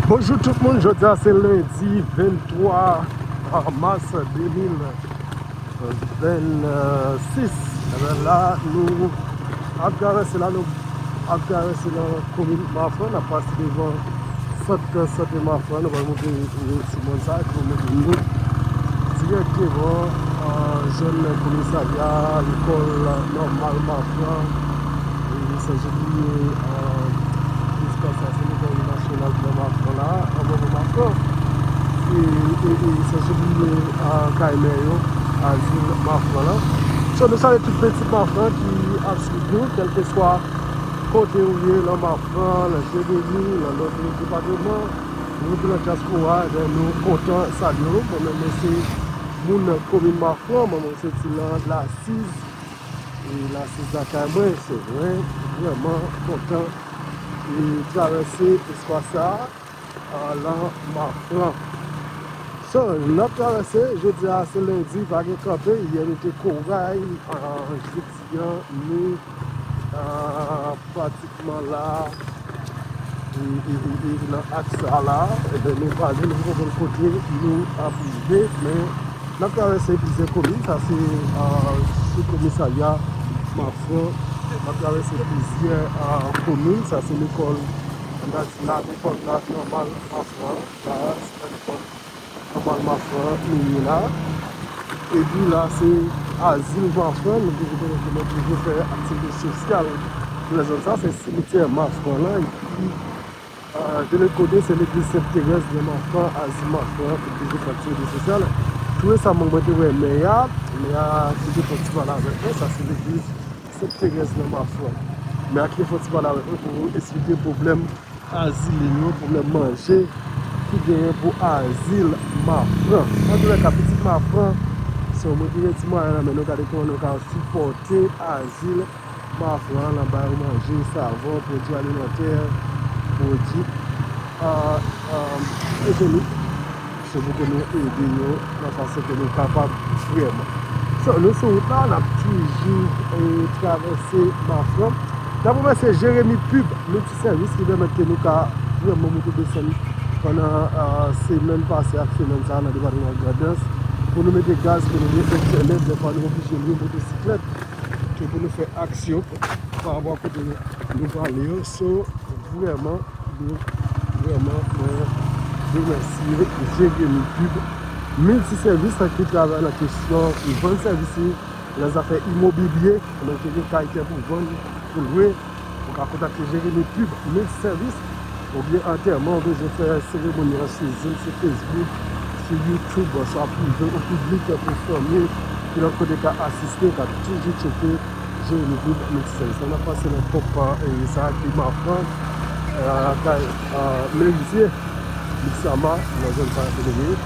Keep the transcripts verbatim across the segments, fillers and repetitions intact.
Bonjou tout moun, jodi a se lendi venntwa mas de mil vennsis. Ebyen la, nou ap travèse la, nou ap travèse nan komin Mafran, n ap pase devan sant sante Mafran, nou pral monte sou mòn sa, ki pou mennen nou dirèkteman, euh, zòn komisarya lekòl nòmal Mafran. E san bliye, euh, espas sa, se lekòl nasyonal nan Mafran la, anvan Mafran. E, e, e san bliye, euh, kay mè yo, azil Mafran la. So, nou salye tout pitit Mafran ki ap swiv nou, kèlkeswa kote ou ye, nan Mafran, nan Jeremi, nan lòt depatman, nou ki nan dyaspora, ebyen, nou kontan salye w. Mwen menm, mwen se moun komin Mafran, mwen menm, mwen soti nan Lasiz. E Lasiz lakay mwen, se vre, vrèman kontan e travèse espas sa a, lan Mafran. So, n ap travèse, jodi a se lendi, pa gen kanpe, yè nou te koray, a, jodi a nou, a, pratikman la, e, e, e, e, nan aks sa la, ebyen, nou pale, nou konprann kote nou ap rive, men n ap travèse plizyè komin, sa se, a, sou komisarya Mafran, n ap travèse plizyè, a, komin, sa se lekòl, la, lekòl la, nòmal Mafran, la, se lekòl nòmal Mafran, nou ye la. Epi la, se azil Mafran, nou toujou konnen ke nou toujou fè aktivite sosyal nan zòn sa, se simityè Mafran lan, epi, euh, de lòt kote, se legliz Sent Terèz de Mafran, azil Mafran, ki toujou fè aktivite sosyal. Tou resaman, mwen te wè mè a, mè a ki te fè ti pale avèk mwen, sa se legliz Sent Terèz nan Mafran. Mè a ki te fè ti pale avèk mwen pou esplike pwoblèm azile yo, pwoblèm manje ki genyen pou azil Mafran. Antoulèka, pitit Mafran, se yon moun ki gen ti mwayen nan men nou, gade kòman nou ka sipòte azil Mafran, nan ba yo manje, savon, pwodui alimantè, pwodui, a, a, ijyenik. Se pou ke nou ede yo nan fason ke nou kapab vrèman. So, nou sou wout la, n ap toujou, e, travèse Mafran. N ap remèsye Jeremi Pub Multisèvis ki pèmèt ke nou ka vrèman monte desann pandan, a, semèn pase ak semèn sa a nan depatman Grandans. Pou nou mete gaz, pou nou gen entènèt, dèfwa nou oblije lwe motosiklèt ke pou nou fè aksyon pa rapò a kote nou prale yo. So, vrèman, nou vrèman, mwen remèsye Jeremi Pub Multisèvis ki travay nan kesyon vann sèvis li, nan zafè imobilye, pandan ke gen kay tè pou vann, pou lwe, ou ka kontakte Jeremi Pub Multisèvis, oubyen antèman, ou bezwen fè seremoni an sou Zoom, sou Facebook, sou YouTube, swa prive ou piblik, pou fanmi ki lòt kote ka asiste, ka toujou tcheke Jeremi Pub Multisèvis. Ann ap pase nan ponp, e, sa ki Mafran, e, kay, e, Merizye, Miksama, nan zòn sa a ke nou ye.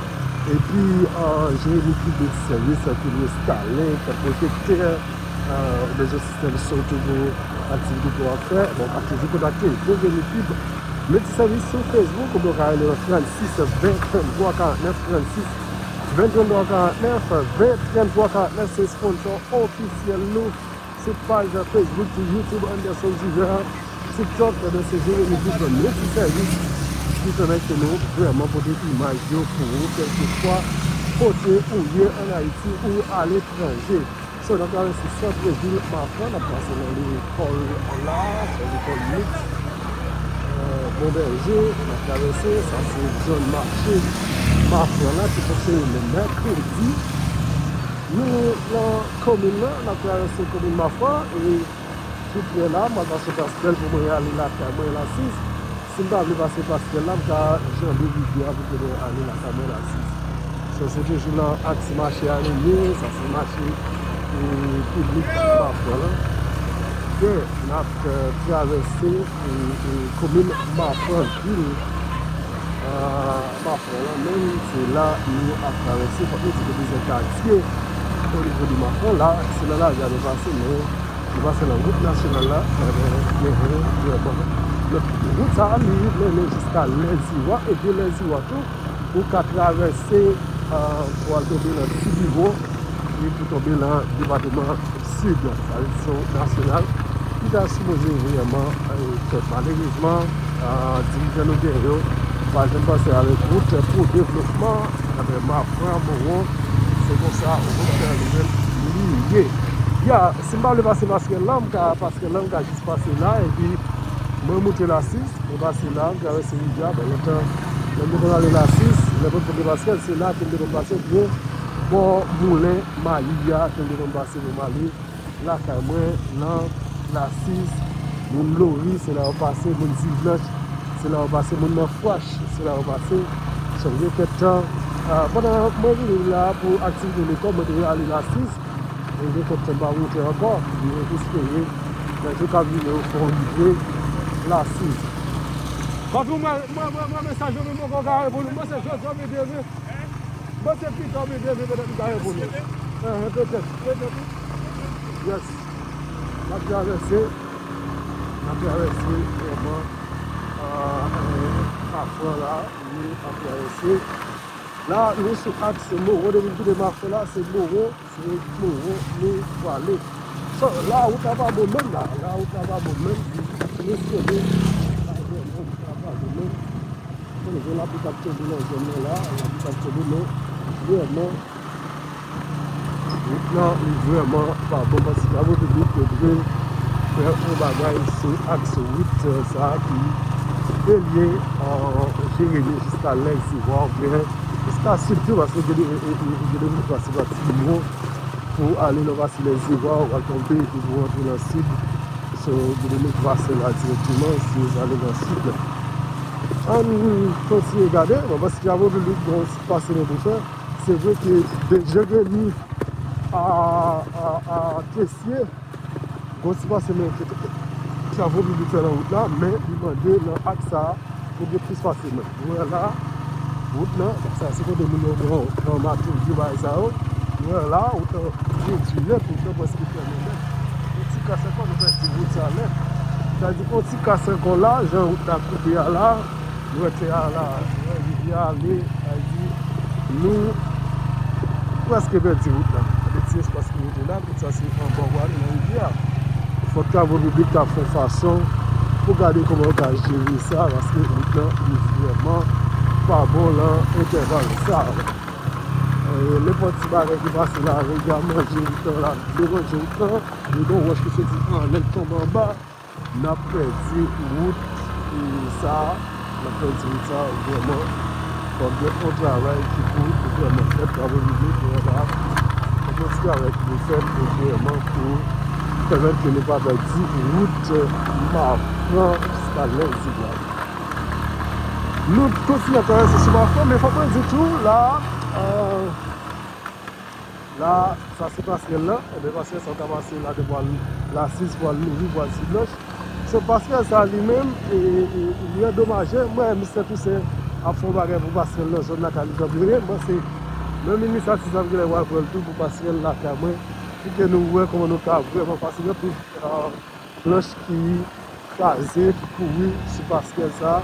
Epi, e, Jeremi Pub Multisèvis, ki lwe Starlink, pwojektè, e, ou bezwen sistèm son tou pou aktivite ke w ap fè, bon, pa toujou kontakte Jeremi Pub Multisèvis sou Facebook, oubyen w ka rele nan trannsis ven trannntwa karantnèf, trannsis ven trannntwa karantnèf, ven trannntwa karantnèf, se sponsò ofisyèl nou sou paj Facebook, sou YouTube Anderson Divert, TikTok, ebyen se Jeremi Pub Multisèvis ki pèmèt ke nou vrèman pote imaj yo pou ou, kèlkeswa kote ou ye ann Ayiti ou aletranje. So, n ap travèse sant vil Mafran, n ap pase nan lekòl la, se lekòl miks, e, Bon Bèje, n ap travèse, sa se zòn mache Mafran la ki fonksyone lè mèkredi. Nou nan komin nan, n ap travèse komin Mafran, e tou prè la, m ap pase Plas Bèl pou mwen ale lakay mwen Lasiz. Si m pa vle pase Plas Bèl la, m ka janbe rivyè a pou ke mwen ale lakay mwen Lasiz. So, se toujou nan aks mache a nou ye, sa se mache, e, piblik Mafran lan. Ke n ap, e, travèse, e, e, komin Mafran vil, e, Mafran lan menm, se la nou ap travèse, fòk nou di gen plizyè katye o nivo de Mafran la, se nan lari a nou pase, men nou pase nan wout nasyonal la, e, gen, gen, gen, bon, lòt wout sa a, li mennen jiska Lèziwa, e de Lèziwa tou, ou ka travèse, e, pou al tonbe nan Tibiwo, e pou tonbe nan depatman Sid, sa vle di se yon wout nasyonal ki ta sipoze vrèman, e, fèt. Malerezman, e, dirijan nou gen yo, Pa janm pase avèk wout pou devlopman, avè Mafran, Mowon, se konsa wout li menm li ye. Ya, si m pa vle pase pasrèl la, m ka pasrèl la, m ka jis pase la, epi mwen moute Lasis, mwen pase la, m travèse Rivyè, bon, lontan, lè m te konn ale Lasis, lè mwen te konn gen pasrèl, se la ke m te konn pase, byen, bò Moulen Mayi a, ke m te konn pase pou m ale lakay mwen, nan Lasis, moun Lori, se la yo pase, moun Ti Blanch, se la yo pase, moun nan Fwach, se la yo pase. So, gen kèk tan, ah, pandan mwen vini la pou aktivite lekòl, mwen te ale Lasis, e gen kèk tan m pa moute ankò, mwen espere nan jou k ap vini yo fè yon rive Lasis. Patwon, mwen, mwen, mwen, mwen, mesaj yo, men mwen poko ka reponn ou. Mwen se jodi a, men demen. Mwen se pita, men demen, petèt m ka reponn ou. Enhen, petèt, petèt. Yes. N ap travèse, n ap travèse vrèman, ah, eh, Mafran la, nou ap travèse. La, nou sou aks Mowon, depi m kite Mafran la, se Mowon, se Mowon nou prale. So, la, wout la pa bon menm la, la, wout la pa bon menm, nou sere, la, vrèman, wout la pa bon menm. Konnen gen lapli k ap tonbe nan zòn nan la, lapli k ap tonbe, men vrèman, wout lan, li vrèman pa bon, paske travay piblik yo dwe fè yon bagay sou aks wout, eh, sa a ki relye, eh, Jeremi jiska Lèzevwa, oubyen jiska Sid tou, paske gen de, gen de, gen de moun ki pase pa Ti Mwo pou ale nan Lèzevwa, ou pral tonbe epi pou rantre nan Sid. So, gen de moun ki pase la dirèkteman, si yo prale nan Sid. Ann kontinye gade, mwen panse travay piblik gen yon ti pase nou pou fè. Se vre ke de Jeremi a, a, a Tresye, gen yon ti pase nou travay piblik fè nan wout la, men li mande nan aks sa a, pou gen plis pase moun. Nou wè la, wout lan, sa se kote moun yo pran, pran mato, vye bagay sa yo. Nou wè la, wout lan redui nèt, wout lan prèske fèmen nèt. Yon ti kas ankò, nou pèdi wout sa nèt. Sa di, yon ti kas ankò la, jan wout la koupe a la, nou wè tè a la, nou wè rivyè a ale, sa di, nou prèske pèdi wout lan. Gen ti espas ki rete la, tout sa se anba w ale nan rivyè a. Fòk travay piblik ta fè fason pou gade kòman yo ka jere sa, paske wout lan li vrèman pa bon nan entèval sa. E, nenpòt ti bagay ki pase la, rivyè a manje wout lan, la deranje wout lan, gen yon wòch ki soti anlè k tonbe anba. N ap pèdi wout, e, sa a, n ap pèdi wout sa a, vrèman, fòk gen yon travay ki pou vrèman fèt, travay piblik, vrèman, fòk yon ti travay ki pou fèt, e, vrèman, pou pèmèt ke nou pa pèdi wout Mafran jiska Lèzevwa. Nou kontinye ap travèse sou Mafran, men fòk mwen di tou, la, e, la, sa se pasrèl la. Ebyen, pasrèl sa, ou ka pase la, te pral Lasis, pral Louvri, pral Ti Blanch. So, pasrèl sa, li menm, e, e, li andomaje. Mwen, Mistè Tousen ap fè yon bagay pou pasrèl nan zòn lakay li, jan m rele. Mwen, se menm inisyativ sa, m genlè pral pran l tou pou pasrèl lakay mwen. Pou ke nou wè kòman nou ka vrèman pase. Gen anpil, ah, planch ki kraze, ki pouri sou pasrèl sa.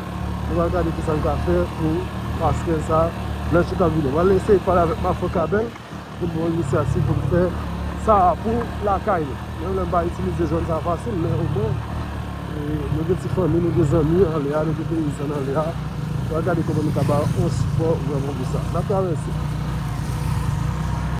Nou pral gade kisa nou ka fè pou pasrèl sa nan jou k ap vini. Mwen eseye pale avèk Mafran Kabèl pou l ban yon inisyativ pou l fè sa pou lakay nou. Menm lè m pa itilize zòn sa fasil, men omwen, e, nou gen ti fanmi, nou gen zanmi anlè a, nou gen peyizan anlè a. Nou pral gade kòman nou ka ba yon sipò vrèman pou sa. N ap travèse.